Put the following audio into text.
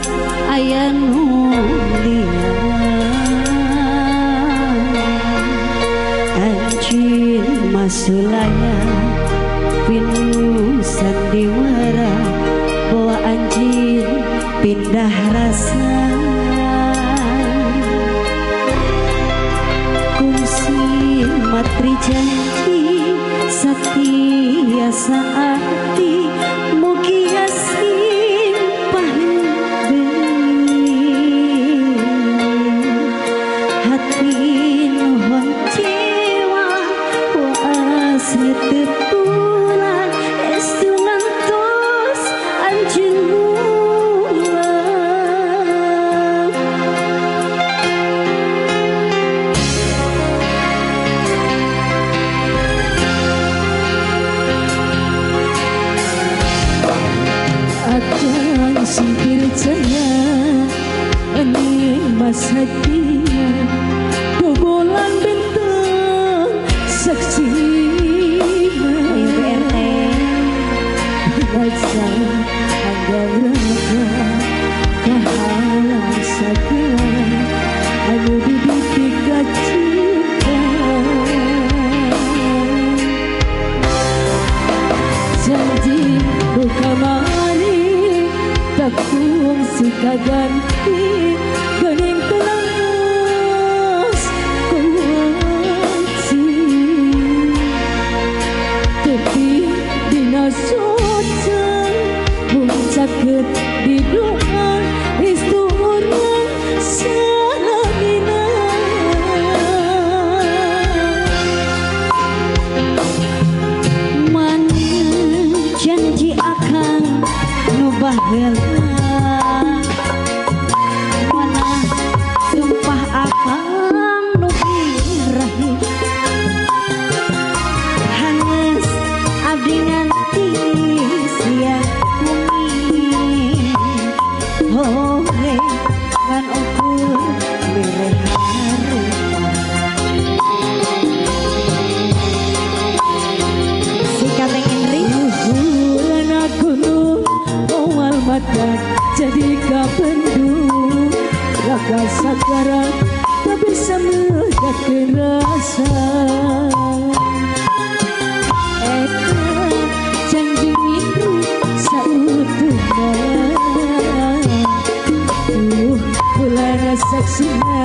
resep aya nu lian anjeun masulaya pinu sandiwara bawa anjeun pindah rasa kungsi matri janji satia saati mugi asing pahendeung hati nuhun jiwa waas ngetetulan estu ngantos anjeun mulang. Akan singkir jaya ini masa dia bobolan bentang saksi BRT baca agar raga kahalang sagala anu didipika cinta janji bukamari tak kungsi kaganti gening telas kunci tepi dina soca mung caket di doa istu urang salamina. Mana janji akang nu baheula mana sumpah akang nu birahi hangeus abdi nganti siang wengi hore ngan ukur mere harupa sikat Indri Bulan aku nu awal mata jadi kapendu raga sakara tak bisa meledakan rasa eta janji itu sautuhna tuh bulan saksina